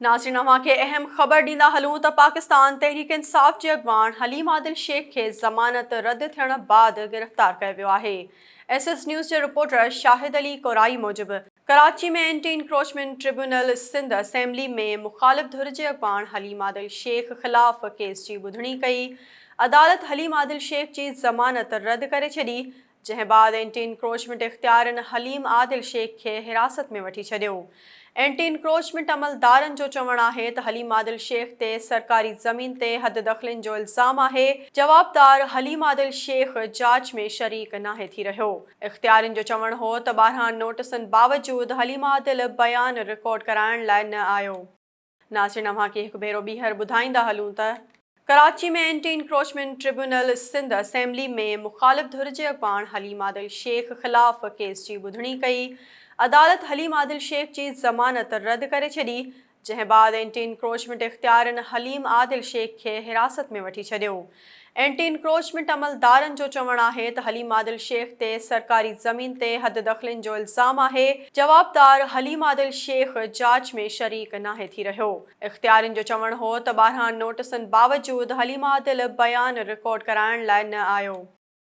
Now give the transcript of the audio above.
ناظرين اوهان کي اهم خبر ڏيندا هلون ته پاڪستان تحريڪ انصاف جي اڳواڻ حليم عادل شيخ کي ضمانت رد ٿيڻ بعد گرفتار ڪيو ويو آهي. ايس ايس نيوز جي رپورٽر شاهد علي ڪورائي موجب Karachi ۾ anti encroachment tribunal Sindh assembly ۾ مخالف ڌر جي اڳواڻ حليم عادل شيخ خلاف ڪيس جي ٻڌڻي ڪئي. عدالت حليم عادل شيخ جي ضمانت رد ڪري ڇڏي جنهن بعد اينٽي انڪروچمينٽ اختيارين حليم عادل شيخ کي حراست ۾ وٺي ڇڏيو. اينٽي انڪروچمينٽ عملدارن جو چوڻ آهي ته حليم عادل شيخ تي سرڪاري زمين تي حددخلين جو الزام آهي، جوابدار حليم عادل شيخ جاچ ۾ شريڪ ناهي ٿي رهيو. اختيارين جو چوڻ هو ته 12 نوٽيسن باوجود حليم عادل بيان رڪارڊ ڪرائڻ لاء نه آيو. ناظرين اوهان کي هڪ ڀيرو ٻيهر ٻڌائيندا هلون ته Karachi ۾ anti encroachment tribunal Sindh assembly ۾ مخالف ڌر جي اڳواڻ حليم عادل شيخ خلاف ڪيس جي ٻڌڻي ڪئي عدالت حليم عادل شيخ جي ضمانت رد ڪري ڇڏي جنهن بعد اينٽي انڪروچمينٽ اختيارين حليم عادل شيخ کي حراست ۾ وٺي ڇڏيو. اينٽي انڪروچمينٽ عملدارن جو چوڻ آهي ته حليم عادل شيخ تي سرڪاري زمين تي حددخلين جو الزام آهي، جوابدار حليم عادل شيخ جاچ ۾ شريڪ ناهي ٿي رهيو. اختيارين جو چوڻ هو ته 12 نوٽيسن باوجود حليم عادل بيان رڪارڊ ڪرائڻ لاء نه آيو.